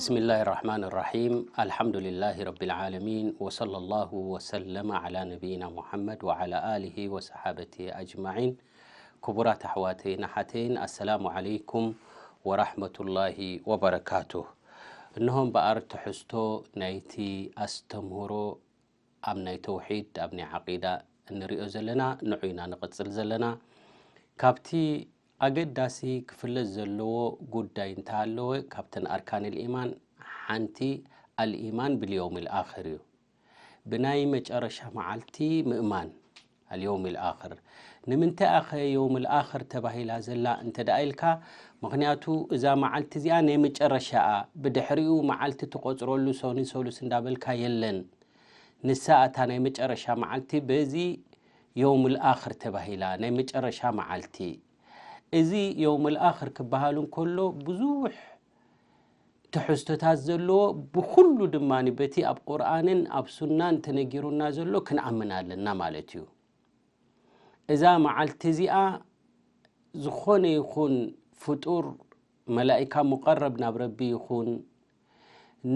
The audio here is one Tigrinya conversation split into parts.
بسم الله الرحمن الرحيم. الحمد لله رب العالمين، وصلى الله وسلم على نبينا محمد وعلى آله وصحابته أجمعين. ክቡራት ኣሕዋተይን ኣሓተይን፣ ኣሰላሙ ዓለይኩም ወራሕመቱላሂ ወበረካቱህ። እንሆ እምበኣር ትሕዝቶ ናይቲ ኣስተምህሮ ኣብ ናይ ተውሒድ፣ ኣብ ናይ ዓቂዳ እንሪኦ ዘለና፣ ንዑ ኢና ንቕጽል ዘለና። ካብቲ ኣገዳሲ ክፍለጥ ዘለዎ ጉዳይ እንተሃለወ፣ ካብተን ኣርካንል ኢማን ሓንቲ ኣልኢማን ብልየውምል ኣኽር እዩ። ብናይ መጨረሻ መዓልቲ ምእማን፣ ኣልየውምል ኣኽር። ንምንታይ ኣኸ የውምል ኣኽር ተባሂላ ዘላ እንተ ደኣ ኢልካ፣ ምኽንያቱ እዛ መዓልቲ እዚኣ ናይ መጨረሻኣ፣ ብድሕሪኡ መዓልቲ ትቖጽረሉ ሰኑይ ሰሉስ እንዳበልካ የለን። ንሳ እታ ናይ መጨረሻ መዓልቲ በዚ የውምል ኣኽር ተባሂላ፣ ናይ መጨረሻ መዓልቲ። እዚ የውምል ኣኽር ክበሃል እንከሎ ብዙሕ ትሕዝቶታት ዘለዎ፣ ብኹሉ ድማ በቲ ኣብ ቁርኣንን ኣብ ሱናን ተነጊሩና ዘሎ ክንኣምን ኣለና ማለት እዩ። እዛ መዓልቲ እዚኣ ዝኾነ ይኹን ፍጡር፣ መላኢካ ሙቐረብ ናብ ረቢ ይኹን፣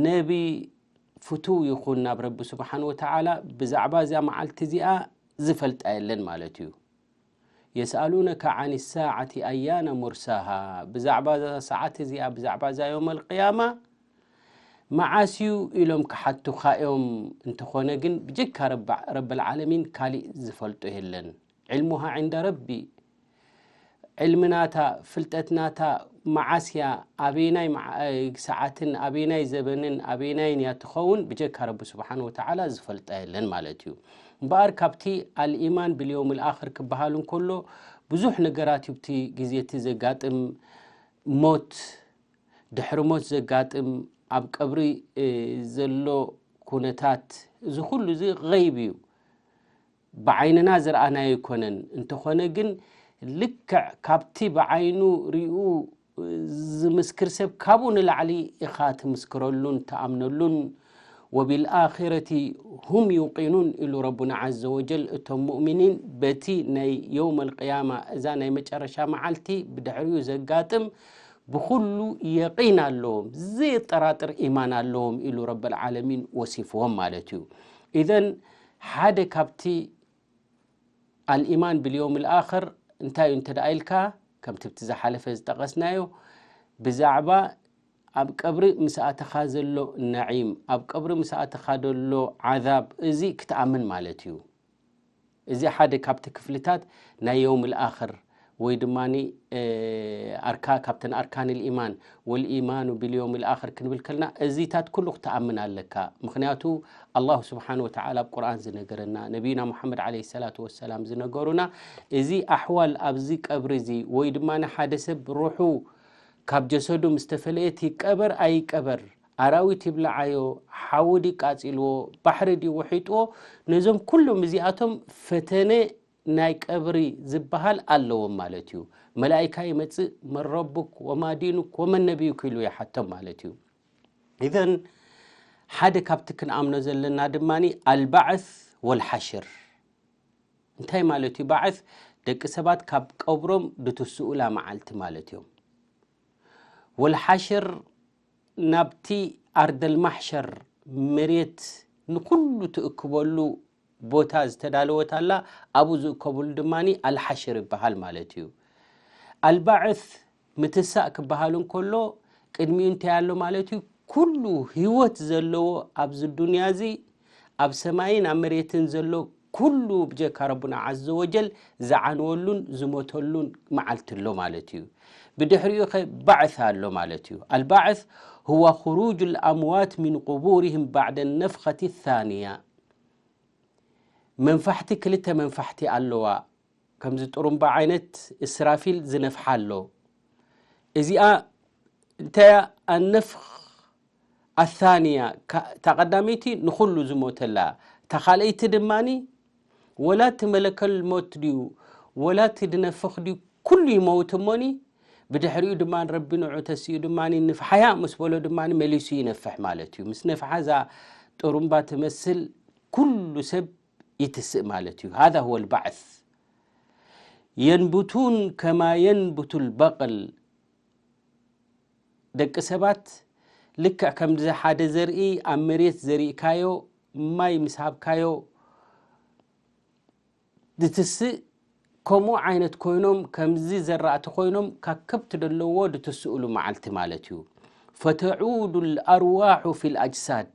ነቢ ፍቱው ይኹን ናብ ረቢ ስብሓን ወተዓላ፣ ብዛዕባ እዛ መዓልቲ እዚኣ ዝፈልጣ የለን ማለት እዩ። የስኣሉነካ ዓን ሳዓቲ ኣያነ ሙርሳሃ፣ ብዛዕባ እዛ ሰዓት እዚኣ፣ ብዛዕባ እዛ ዮም ኣልቅያማ መዓስ እዩ ኢሎም ክሓቱኻ እዮም። እንተኾነ ግን ብጀካ ረባ-፣ ረበል ዓለሚን ካሊእ ዝፈልጦ የለን። ዕልሙሃ ዕንደ ረቢ፣ ዕልሚ ናታ፣ ፍልጠት ናታ፣ መዓስ እያ፣ ኣበየናይ መዓ-፣ ሰዓትን ኣበየናይ ዘበንን ኣበየናይን እያ ትኸውን፣ ብጀካ ረቢ ስብሓን ወተዓላ ዝፈልጣ የለን ማለት እዩ። እምበኣር ካብቲ ኣልኢማን ብልየውም ልኣኽር ክበሃል እንከሎ፣ ብዙሕ ነገራት እዩ፣ ብቲ ግዜ እቲ ዘጋጥም ሞት፣ ድሕሪ ሞት ዘጋጥም፣ ኣብ ቀብሪ፣ እ፣ ዘሎ ኩነታት፣ እዚ ኩሉ እዚ ገይብ እዩ። ብዓይንና ዝረኣናዮ ኣይኮነን። እንተኾነ ግን፣ ልክዕ ካብቲ ብዓይኑ ሪኡ ዝምስክር ሰብ፣ ካብኡ ንላዕሊ ኢኻ ትምስክረሉን ትኣምነሉን። "ወቢልኣኺረቲ ሁም ዩቂኑን" ኢሉ ረቡና ዓዘ ወጀል። እቶም ሙእሚኒን በቲ ናይ የውመል ቅያማ፣ እዛ ናይ መጨረሻ መዓልቲ ብድሕሪኡ ዘጋጥም፣ ብኹሉ የቂን ኣለዎም፣ ዘየጠራጥር ኢማን ኣለዎም ኢሉ ረበል ዓለሚን ወሲፍዎም ማለት እዩ። ኢዘን ሓደ ካብቲ ኣልኢማን ብልየውም ልኣኽር እንታይ እዩ እንተ ደኣ ኢልካ፣ ከምቲ ብቲ ዝሓለፈ ዝጠቐስናዮ፣ ብዛዕባ ኣብ ቀብሪ ምስ ኣተኻ ዘሎ ነዒም፣ ኣብ ቀብሪ ምስ ኣተኻ ዘሎ ዓዛብ፣ እዚ ክትኣምን ማለት እዩ። እዚ ሓደ ካብቲ ክፍልታት ናይ የውም ልኣኽር፣ ወይ ድማ፣ እ፣ ኣርካ-፣ ካብተን ኣርካን ልኢማን፣ ወልኢማኑ ብልየውም ልኣኽር ክንብል ከለና፣ እዚታት ኩሉ ክትኣምን ኣለካ። ምኽንያቱ፣ ኣላሁ ስብሓን ወተዓላ ኣብ ቁርኣን ዝነገረና፣ ነቢዩና ሙሓመድ ዓለይሂ ሰላቱ ወሰላም ዝነገሩና፣ እዚ ኣሕዋል ኣብዚ ቀብሪ እዚ፣ ወይ ድማ ሓደ ሰብ ሩሑ ካብ ጀሰዱ ምስ ተፈለየት ይቀበር ኣይቀበር፣ ኣራዊት ይብልዓዮ፣ ሓዊ ድዩ ቃጺልዎ፣ ባሕሪ ድዩ ውሒጥዎ፣ ነዞም ኩሎም እዚኣቶም ፈተነ ናይ ቀብሪ ዝበሃል ኣለዎም ማለት እዩ። መላኢካ ይመጽእ፣ "መን ረቡክ ወማ ዲኑክ ወመን ነቢዩክ?" ኢሉ ይሓቶም ማለት እዩ። ኢዘን ሓደ ካብቲ ክንኣምኖ ዘለና ድማ ኣልባዕስ ወልሓሽር። እንታይ ማለት እዩ ባዕስ? ደቂ ሰባት ካብ ቀብሮም ድትስኡላ መዓልቲ ማለት እዮም። ወልሓሽር፣ ናብቲ ኣርደል ማሕሸር፣ መሬት ንኹሉ ትእክበሉ ቦታ ዝተዳለወት ኣላ፣ ኣብኡ ዝእከብሉ ድማ ኣልሓሽር ይበሃል ማለት እዩ። ኣልባዕስ፣ ምትሳእ ክበሃል እንከሎ፣ ቅድሚኡ እንታይ ኣሎ ማለት እዩ? ኩሉ ህይወት ዘለዎ ኣብዚ ዱንያ እዚ፣ ኣብ ሰማይን ኣብ መሬትን ዘሎ ኩሉ ብጀካ ረቡና ዓዘ ወጀል ዝዓንወሉን ዝሞተሉን መዓልቲ ኣሎ ማለት እዩ። ብድሕሪኡ ኸ ባዕስ ኣሎ ማለት እዩ። ኣልባዕስ ሁወ ኹሩጅ ልኣምዋት ሚን ቁቡርህም ባዕደ ነፍኸቲ ታንያ። መንፋሕቲ፣ ክልተ መንፋሕቲ ኣለዋ። ከምዚ ጥሩምባ ዓይነት እስራፊል ዝነፍሓ ኣሎ። እዚኣ እንታይ እያ? ኣነፍኽ ኣታንያ፣ ካ-፣ እታ ቀዳመይቲ ንኹሉ ዝሞተላ፣ እታ ካልኣይቲ ድማኒ፣ ወላ እቲ መለከል ሞት ድዩ፣ ወላ እቲ ድነፍኽ ድዩ፣ ኩሉ ይመውት እሞኒ፣ ብድሕሪኡ ድማ ረቢ ንዑ ተሲኡ ድማ ንፍሓያ ምስ በሎ ድማ መሊሱ ይነፍሕ ማለት እዩ። ምስ ነፍሓ እዛ ጥሩምባ ትመስል ኩሉ ሰብ ይትስእ ማለት እዩ። ሃዛ ሁወ ልባዕስ። የንቡቱን ከማ የንቡቱ ልበቕል። ደቂ ሰባት ልክዕ ከምዚ ሓደ ዘርኢ ኣብ መሬት ዘሪእካዮ ማይ ምስ ሃብካዮ ዝትስእ፣ ከምኡ ዓይነት ኮይኖም፣ ከምዚ ዘራእቲ ኮይኖም ካብ ከብቲ ደለዎ ዝትስእሉ መዓልቲ ማለት እዩ። ፈተዑዱ ልኣርዋሑ ፊ ልኣጅሳድ፣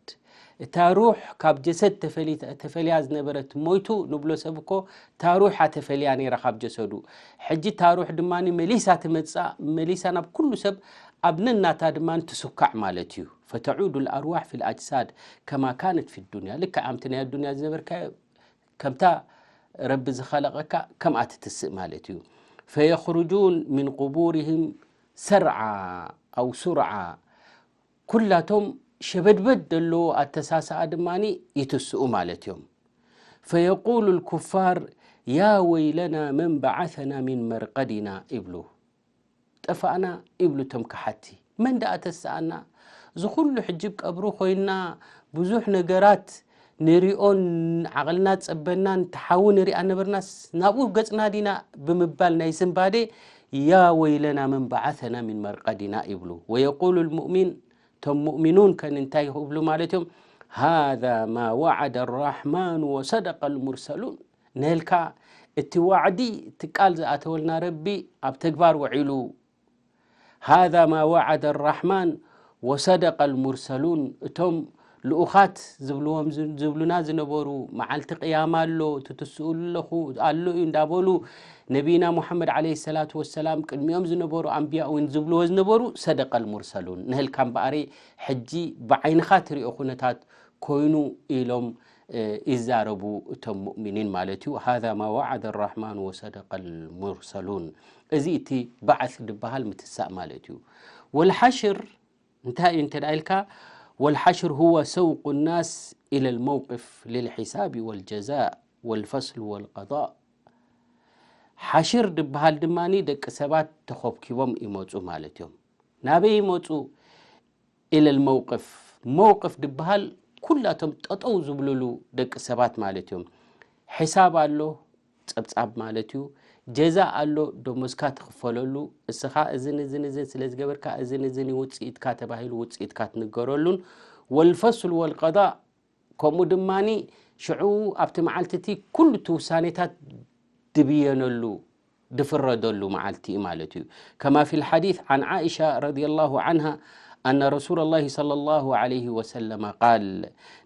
እታ ሩሕ ካብ ጀሰድ ተፈሊ- ተፈልያ ዝነበረት፣ ሞይቱ ንብሎ ሰብ እኮ እታ ሩሓ ተፈልያ ነይራ ካብ ጀሰዱ። ሕጂ እታ ሩሕ ድማ መሊሳ ትመጽእ፣ መሊሳ ናብ ኩሉ ሰብ ኣብ ነናታ ድማ ትስካዕ ማለት እዩ። ፈተዑዱ ልኣርዋሕ ፊ ልኣጅሳድ ከማ ካነት ፊ ዱንያ፣ ልክዕ ኣብቲ ናይ ኣዱንያ ዝነበርካዮ ከምታ ረቢ ዝኸለቐካ ከምኣ ትትስእ ማለት እዩ። ፈየኽርጁን ምን ቁቡርህም ሰርዓ ኣው ሱርዓ፣ ኩላቶም ሸበድበድ ዘለዎ ኣተሳስኣ ድማ ይትስኡ ማለት እዮም። ፈየቁሉ ልኩፋር ያ ወይለና መን በዓሰና ሚን መርቀዲና ይብሉ። ጠፋእና ይብሉ እቶም ከሓቲ። መን ደኣ ተስኣና? እዚ ኩሉ ሕጂ ቀብሪ ኮይና ብዙሕ ነገራት ንሪኦን ዓቕልና ጸበናን ተሓዊ ንሪኣ ነበርናስ ናብኡ ገጽና ዲና ብምባል ናይ ስንባዴ ያ ወይለና መን በዓሰና ሚን መርቀዲና ይብሉ። ወየቁሉ ልሙእሚን፣ እቶም ሙእሚኑን ከን እንታይ ይብሉ ማለት እዮም? ሃዛ ማ ወዓደ ራሕማን ወሰደቀ ልሙርሰሉን። ነልካ እቲ ዋዕዲ፣ እቲ ቃል ዝኣተወልና ረቢ ኣብ ተግባር ውዒሉ። ሃዛ ማ ወዓደ ራሕማን ወሰደቀ ልሙርሰሉን። እቶም ልኡኻት ዝብልዎም ዝ- ዝብሉና ዝነበሩ፣ መዓልቲ ቅያማ ኣሎ፣ ትትስኡ ኣለኹ ኣሎ እዩ እንዳበሉ ነቢና ሙሐመድ ዓለይሂ ሰላቱ ወሰላም፣ ቅድሚኦም ዝነበሩ ኣንብያ እውን ዝብልዎ ዝነበሩ፣ ሰደቀ ልሙርሰሉን። ነህልካ እምበኣሪ ሕጂ ብዓይንኻ ትሪኦ ኩነታት ኮይኑ ኢሎም ይዛረቡ እቶም ሙእሚኒን ማለት እዩ። ሃዛ ማ ወዓደ ራሕማን ወሰደቀ ልሙርሰሉን። እዚ እቲ ባዕስ ዝበሃል ምትሳእ ማለት እዩ። ወልሓሽር እንታይ እዩ እንተ ኢልካ፣ ወልሓሽር ሁወ ሰውቁ ናስ ኢለ ልመውቅፍ ልልሒሳብ ወልጀዛእ ወልፈስል ወልቀዳእ። ሓሽር ዝበሃል ድማ ደቂ ሰባት ተኾብኪቦም ይመፁ ማለት እዮም። ናበይ ይመፁ? ኢለ ልመውቅፍ። መውቅፍ ዝበሃል ኩላቶም ጠጠው ዝብልሉ ደቂ ሰባት ማለት እዮም። ሕሳብ ኣሎ፣ ጸብጻብ ማለት እዩ። ጀዛ ኣሎ፣ ደሞዝካ ትኽፈለሉ። እስኻ እዝን እዝን እዝን ስለ ዝገበርካ እዝን እዝን እዩ ውጽኢትካ ተባሂሉ ውጽኢትካ ትንገረሉን። ወልፈስል ወልቀዳእ ከምኡ ድማኒ ሽዑ ኣብቲ መዓልቲ እቲ ኩሉ እቲ ውሳኔታት ድብየነሉ ድፍረደሉ መዓልቲ እዩ ማለት እዩ። ከማ ፊ ልሓዲስ ዓን ዓኢሻ ረዲየላሁ ዓንሃ ኣነ ረሱለላሂ ሰለላሁ ዓለይሂ ወሰለመ ቃል፣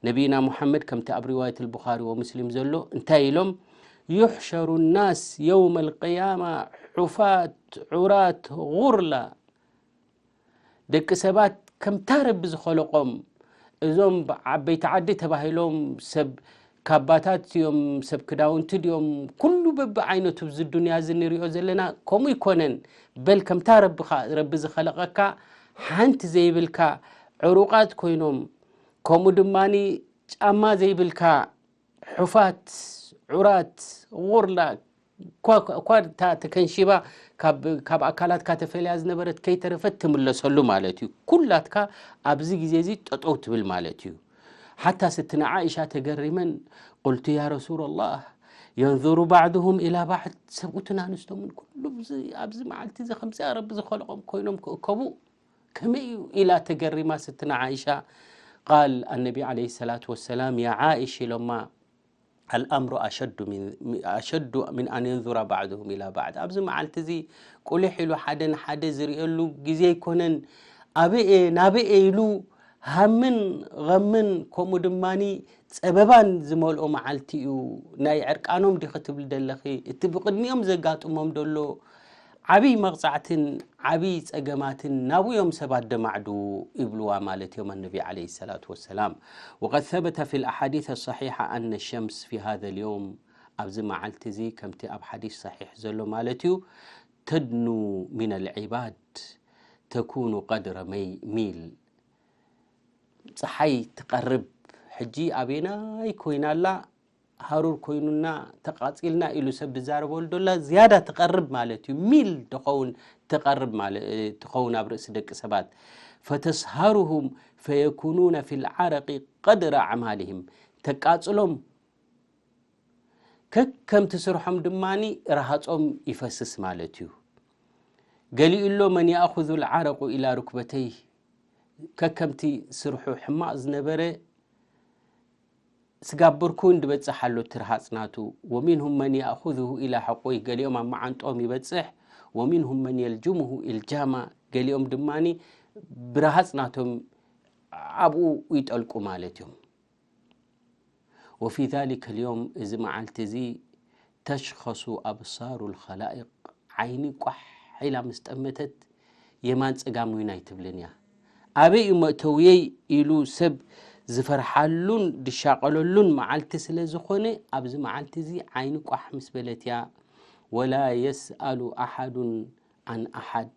ነቢይና ሙሓመድ ከምቲ ኣብ ሪዋየት ልቡኻሪ ወሙስሊም ዘሎ እንታይ ኢሎም? ዩሕሸሩ ናስ የውመ ልቅያማ ሑፋት ዑራት ጉርላ። ደቂ ሰባት ከምታ ረቢ ዝኸለቆም፣ እዞም ዓበይቲ ዓዲ ተባሂሎም ሰብ ካባታት እዮም፣ ሰብ ክዳውንቲ ድዮም፣ ኩሉ በብዓይነቱ ኣብዚ ዱንያ እዚ ንሪኦ ዘለና ከምኡ ይኮነን። በል ከምታ ረቢ ዝኸለቀካ ሓንቲ ዘይብልካ ዕሩቃት ኮይኖም፣ ከምኡ ድማ ጫማ ዘይብልካ ሑፋት ዑራት ጉርላ እኳ እታ ተከንሺባ ካብ ኣካላትካ ተፈልያ ዝነበረት ከይተረፈት ትምለሰሉ ማለት እዩ። ኩላትካ ኣብዚ ግዜ እዚ ጠጠው ትብል ማለት እዩ። ሓታ ስትና ዓኢሻ ተገሪመን፣ ቁልቱ ያ ረሱላላህ የንዙሩ ባዕድሁም ኢላ ባዕድ፣ ሰብኡትን ኣንስቶምን ኩሉ ኣብዚ መዓልቲ እዚ ከምዚኣ ረቢ ዝኸለቆም ኮይኖም ክእከቡ ከመይ እዩ ኢላ ተገሪማ ስትና ዓኢሻ። ቃል ኣነቢ ዓለይሂ ሰላቱ ወሰላም ያ ዓኢሽ ኢሎማ ኣልኣምሩ ኣሸዱ ሚን ኣን የንዙራ ባዕድሁም ኢላ ባዕድ። ኣብዚ መዓልቲ እዚ ቁልሕ ኢሉ ሓደ ንሓደ ዝርእየሉ ግዜ ኣይኮነን። ኣበየ ናበየ ኢሉ ሃምን ቐምን ከምኡ ድማኒ ጸበባን ዝመልኦ መዓልቲ እዩ። ናይ ዕርቃኖም ዲ ክትብል ደለኺ? እቲ ብቕድሚኦም ዘጋጥሞም ደሎ ዓብይ መቕጻዕትን ዓብይ ጸገማትን ናብኡ እዮም ሰባት ደማዕዱ ይብልዋ ማለት እዮም ኣነቢ ዓለይሂ ሰላቱ ወሰላም። ወቀድ ሰበተ ፊ ልኣሓዲስ ሰሒሓ ኣነ ሸምስ ፊ ሃዘ ልዮም፣ ኣብዚ መዓልቲ እዚ ከምቲ ኣብ ሓዲስ ሰሒሕ ዘሎ ማለት እዩ፣ ተድኑ ሚን ልዒባድ ተኩኑ ቀድረ ሚል፣ ፀሓይ ትቐርብ። ሕጂ ኣበየናይ ኮይና ኣላ? ሃሩር ኮይኑና ተቓፂልና ኢሉ ሰብ ዝዛረበሉ ዶላ ዝያዳ ትቐርብ ማለት እዩ። ሚል ትኸውን ትቐርብ ማለት ትኸውን ኣብ ርእሲ ደቂ ሰባት። ፈተስሃሩሁም ፈየኩኑነ ፊ ልዓረቂ ቀድረ ኣዕማልህም፣ ተቃፅሎም ከከምቲ ስርሖም ድማኒ ረሃፆም ይፈስስ ማለት እዩ። ገሊኡ ኣሎ መን የእኹዙ ልዓረቁ ኢላ ሩክበተይህ፣ ከከምቲ ስርሑ ሕማቕ ዝነበረ ስጋብ ብርኩ እውን ድበጽሕ ኣሎ እቲ ረሃጽ ናቱ። ومنهم من يأخذه إلى حقويه፣ ገሊኦም ኣብ መዓንጦም ይበጽሕ። ومنهم من يلجمه إلجاما، ገሊኦም ድማ ብረሃጽ ናቶም ኣብኡ ይጠልቁ ማለት እዮም። وفي ذلك اليوم، እዚ መዓልቲ እዚ፣ تشخص أبصار الخلائق، ዓይኒ ቋሕ ኢላ ምስ ጠመተት የማን ጸጋም እውን ኣይትብልን እያ። ኣበይ እዩ መእተውየይ ኢሉ ሰብ ዝፈርሓሉን ዝሻቐለሉን መዓልቲ ስለ ዝኾነ፣ ኣብዚ መዓልቲ እዚ ዓይኒ ቋሕ ምስ በለት እያ። ولا يسأل أحد عن أحد،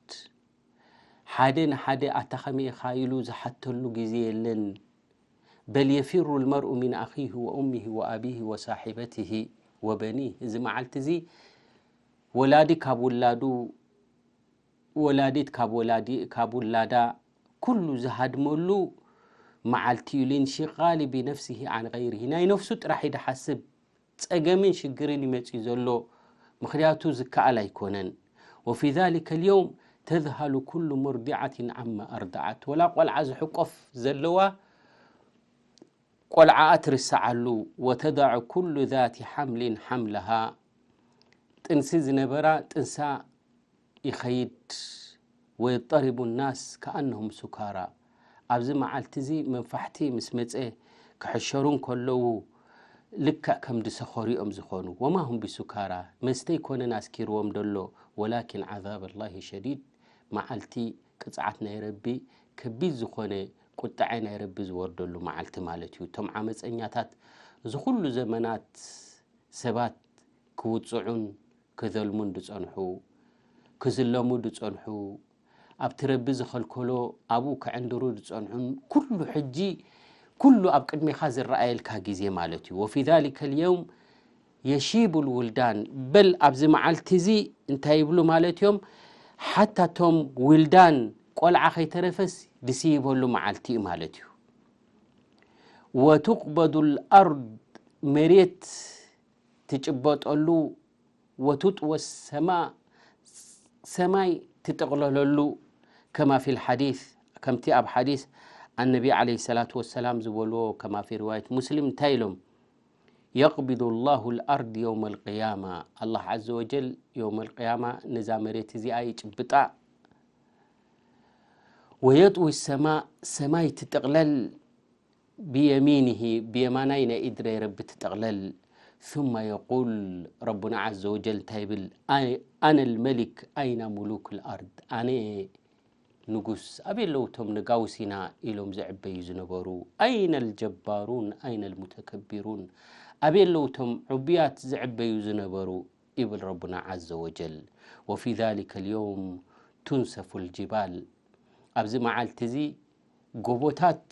ሓደ ንሓደ ኣታ ከመይ ኢኻ ኢሉ ዝሓተሉ ግዜ የለን። بل يفر المرء من أخيه وأمه وأبيه وصاحبته وبنيه። እዚ መዓልቲ እዚ ወላዲ ካብ ውላዱ፣ ወላዲት ካብ ወላዲ፣ ካብ ውላዳ ኩሉ ዝሃድመሉ መዓልቲ እዩ። لانشغال بنفسه عن غيره، ናይ ነፍሱ ጥራሕ እዩ ዝሓስብ። ጸገምን ሽግርን ይመጽእ ዘሎ፣ ምኽንያቱ ዝከኣል ኣይኮነን። وفي ذلك اليوم تذهل كل مرضعة عما أرضعت، ወላ ቆልዓ ዝሕቆፍ ዘለዋ ቆልዓኣ ትርስዓሉ። وتضع كل ذات حمل حملها، ጥንሲ ዝነበራ ጥንሳ ይኸይድ። ويضطرب الناس كأنهم سكارى، ኣብዚ መዓልቲ እዚ መንፋሕቲ ምስ መጸ ክሕሸሩ እንከለዉ ልክዕ ከም ዝሰኸሩ እዮም ዝኾኑ። وما هم بسكارى، መስተ ኣይኮነን ኣስኪርዎም ደሎ، ولكن عذاب الله شديد، መዓልቲ ቅጽዓት ናይ ረቢ ከቢድ ዝኾነ ቁጥዐ ናይ ረቢ ዝወርደሉ መዓልቲ ማለት እዩ። እቶም ዓመፀኛታት እዚ ኩሉ ዘመናት ሰባት ክውፅዑን ክዘልሙን ዝፀንሑ፣ ክዝለሙ ዝፀንሑ፣ ኣብቲ ረቢ ዝኸልከሎ ኣብኡ ክዕንድሩ ዝፀንሑን ኩሉ ሕጂ ኩሉ ኣብ ቅድሜኻ ዝረኣየልካ ግዜ ማለት እዩ። وفي ذلك اليوم يشيب الولدان، በል ኣብዚ መዓልቲ እዚ እንታይ ይብሉ ማለት እዮም? ሓታ እቶም ውልዳን ቆልዓ ከይተረፈስ ድስይበሉ መዓልቲ እዩ ማለት እዩ። وتقبض الأرض፣ መሬት ትጭበጠሉ፣ وتطوى السماء، ሰማይ ትጥቕለለሉ፣ كما في الحديث، ከምቲ ኣብ ሓዲስ ኣነቢ ዓለይሂ ሰላቱ ወሰላም ዝበልዎ፣ كما في رواية مسلم፣ እንታይ ኢሎም? يقبض الله الأرض يوم القيامة، ኣላህ ዓዘ ወጀል የውመል ቅያማ ነዛ መሬት እዚኣ ይጭብጣ። ويطوي السماء، ሰማይ ትጥቕለል፣ بيمينه، ብየማናይ ናይ ኢድ ናይ ረቢ ትጥቕለል። ثم يقول، ረቡና ዓዘ ወጀል እንታይ ይብል? ኣይ-፣ أنا الملك أين ملوك الأرض؟ ኣነ ንጉስ፣ ኣበይ ኣለዉ እቶም ነጋውስ ኢና ኢሎም ዝዕበዩ ዝነበሩ? أين الجبارون أين المتكبرون؟ ኣበይ ኣለዉ እቶም ዕቡያት ዝዕበዩ ዝነበሩ? ይብል ረቡና ዓዘ ወጀል። وفي ذلك اليوم تنسف الجبال، ኣብዚ መዓልቲ እዚ ጎቦታት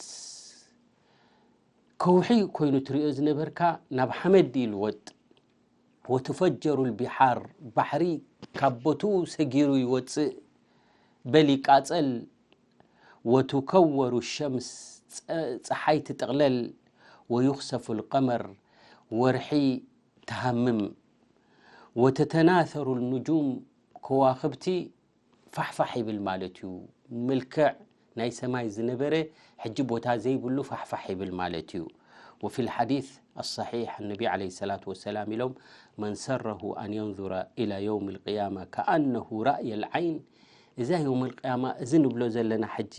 ከውሒ ኮይኑ ትሪኦ ዝነበርካ ናብ ሓመድ ይልወጥ። وتفجر البحار، ባሕሪ ካብ ቦትኡ ሰጊሩ ይወፅእ፣ በል ይቃፀል። وتكور الشمس، ፀ-፣ ፀሓይ ትጥቕለል። ويخسف القمر، ወርሒ ትሃምም። وتتناثر النجوم، ከዋኽብቲ ፋሕፋሕ ይብል ማለት እዩ። ምልክዕ ናይ ሰማይ ዝነበረ ሕጂ ቦታ ዘይብሉ ፋሕፋሕ ይብል ማለት እዩ። وفي الحديث الصحيح النبي عليه الصلاة والسلام ኢሎም، من سره أن ينظر إلى يوم القيامة كأنه رأي العين، እዛ የውመል ቅያማ እዚ ንብሎ ዘለና ሕጂ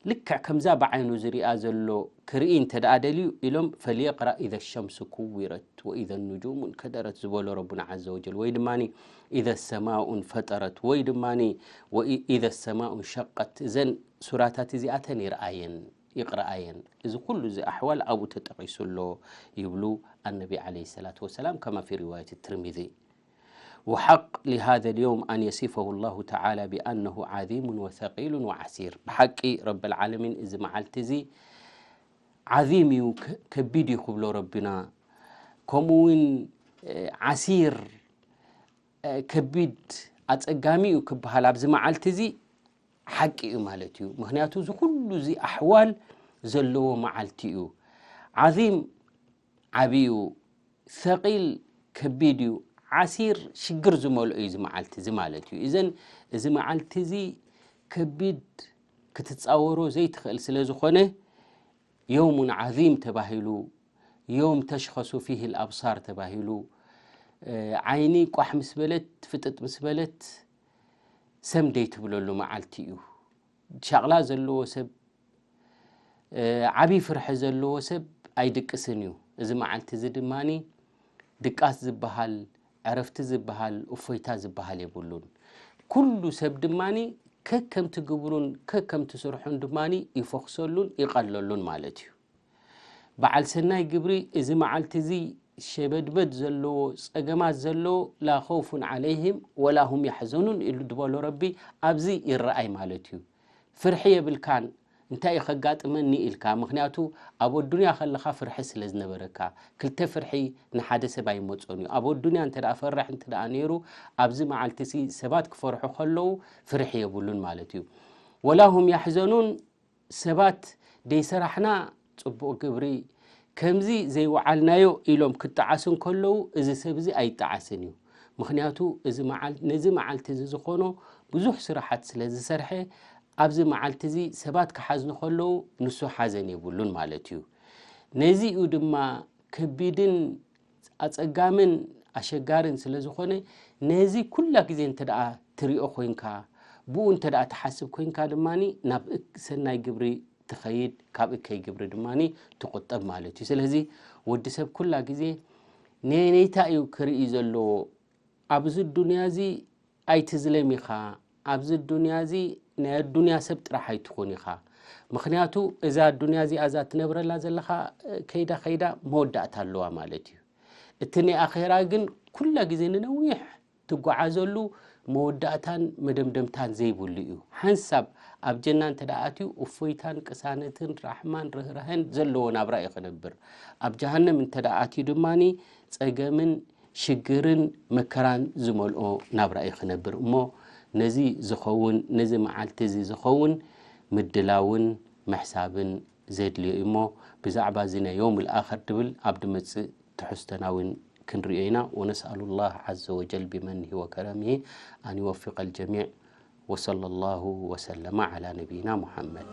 ልክዕ ከምዛ ብዓይኑ ዝሪኣ ዘሎ ክርኢ እንተ ደኣ ደልዩ ኢሎም፣ فليقرأ إذا الشمس كورت وإذا النجوم انكدرت ዝበሎ ረቡና ዓዘ ወጀል፣ ወይ ድማ إذا السماء انفطرت ወይ ድማ وإ-، إذا السماء انشقت። እዘን ሱራታት እዚኣተን ይርኣየን ይቕረኣየን። እዚ ኩሉ እዚ ኣሕዋል ኣብኡ ተጠቒሱ ኣሎ ይብሉ ኣነቢ ዓለይሂ ሰላቱ ወሰላም፣ كما في رواية الترمذي. وحق لهذا اليوم أن يصفه الله تعالى بأنه عظيم وثقيل وعسير። ብሓቂ ረብል ዓለሚን እዚ መዓልቲ እዚ ዓዚም እዩ፣ ከ-፣ ከቢድ እዩ ክብሎ ረቢና። ከምኡ እውን፣ እ፣ ዓሲር፣ እ፣ ከቢድ፣ ኣጸጋሚ እዩ ክበሃል ኣብዚ መዓልቲ እዚ ሓቂ እዩ ማለት እዩ። ምኽንያቱ እዚ ኩሉ እዚ ኣሕዋል ዘለዎ መዓልቲ እዩ። ዓዚም ዓብዩ፣ ሰቂል ከቢድ እዩ፣ ዓሲር ሽግር ዝመልኦ እዩ እዚ መዓልቲ እዚ ማለት እዩ። እዘን እዚ መዓልቲ እዚ ከቢድ ክትጻወሮ ዘይትኽእል ስለ ዝኾነ፣ የውሙን ዓዚም ተባሂሉ፣ የውም ተሽኸሱ ፊህ ልኣብሳር ተባሂሉ፣ ዓይኒ ቋሕ ምስ በለት፣ ፍጥጥ ምስ በለት፣ ሰም ደይትብለሉ መዓልቲ እዩ። ሻቕላ ዘለዎ ሰብ፣ ዓብዪ ፍርሒ ዘለዎ ሰብ ኣይድቅስን እዩ። እዚ መዓልቲ እዚ ድማ ድቃስ ዝበሃል፣ ዕረፍቲ ዝበሃል፣ እፎይታ ዝበሃል የብሉን። ኩሉ ሰብ ድማ ከከምቲ ግብሩን ከከምቲ ስርሑን ድማ ይፈኽሰሉን ይቐለሉን ማለት እዩ። በዓል ሰናይ ግብሪ እዚ መዓልቲ እዚ ሸበድበድ ዘለዎ፣ ጸገማት ዘለዎ፣ ላ ኸውፉን ዓለይህም ወላ ሁም ያሕዘኑን ኢሉ ዝበሎ ረቢ ኣብዚ ይረኣይ ማለት እዩ። ፍርሒ የብልካን፣ እንታይ እዩ ከጋጥመኒ ኢልካ። ምኽንያቱ ኣብ ኣዱንያ ከለኻ ፍርሒ ስለ ዝነበረካ፣ ክልተ ፍርሒ ንሓደ ሰብ ኣይመጾን እዩ። ኣብ ኣዱንያ እንተ ደኣ ፈርሕ እንተ ደኣ ነይሩ፣ ኣብዚ መዓልቲ እዚ ሰባት ክፈርሑ ከለዉ ፍርሒ የብሉን ማለት እዩ። ወላ ሁም ያሕዘኑን፣ ሰባት ደይሰራሕና ጽቡቕ ግብሪ፣ ከምዚ ዘይወዓልናዮ ኢሎም ክጠዓሱ እንከለዉ፣ እዚ ሰብ እዚ ኣይጠዓስን እዩ። ምኽንያቱ እዚ መዓል-፣ ነዚ መዓልቲ እዚ ዝኾኖ ብዙሕ ስራሓት ስለ ዝሰርሐ፣ ኣብዚ መዓልቲ እዚ ሰባት ክሓዝኑ ከለዉ ንሱ ሓዘን የብሉን ማለት እዩ። ነዚኡ ድማ ከቢድን ኣጸጋምን ኣሸጋርን ስለ ዝኾነ፣ ነዚ ኩላ ግዜ እንተ ደኣ ትሪኦ ኮይንካ፣ ብኡ እንተ ደኣ ትሓስብ ኮይንካ ድማ ናብ እክ-፣ ሰናይ ግብሪ ትኸይድ፣ ካብ እከይ ግብሪ ድማ ትቑጠብ ማለት እዩ። ስለዚ ወዲ ሰብ ኩላ ግዜ ነየነይታ እዩ ክርኢ ዘለዎ? ኣብዚ ዱንያ እዚ ኣይትዝለም ኢኻ። ኣብዚ ዱንያ እዚ ናይ ኣዱንያ ሰብ ጥራሕ ኣይትኹን ኢኻ። ምኽንያቱ እዛ ኣዱንያ እዚኣ እዛ ትነብረላ ዘለኻ ከይዳ ከይዳ መወዳእታ ኣለዋ ማለት እዩ። እቲ ናይ ኣኼራ ግን ኩላ ግዜ ንነዊሕ ትጓዓዘሉ መወዳእታን መደምደምታን ዘይብሉ እዩ። ሓንሳብ ኣብ ጀና እንተ ደኣ ኣትዩ እፎይታን ቅሳነትን ራሕማን ርህራሀን ዘለዎ ናብራ እዩ ክነብር። ኣብ ጀሃነም እንተ ደኣ ኣትዩ ድማኒ ጸገምን ሽግርን መከራን ዝመልኦ ናብራ እዩ ክነብር። እሞ ነዚ ዝኸውን፣ ነዚ መዓልቲ እዚ ዝኸውን ምድላውን ምሕሳብን ዘድልዮ እዩ። እሞ ብዛዕባ እዚ ናይ የውም ልኣኸር ትብል ኣብ ድመጽእ ትሕዝቶና እውን ክንርእዮ ኢና። ወነስኣሉ ላህ ዓዘ ወጀል ቢመኒሂ ወከረሚሂ ኣን ይወፊቀ ልጀሚዕ። ወሰለ ላሁ ወሰለመ ዓላ ነቢይና ሙሓመድ።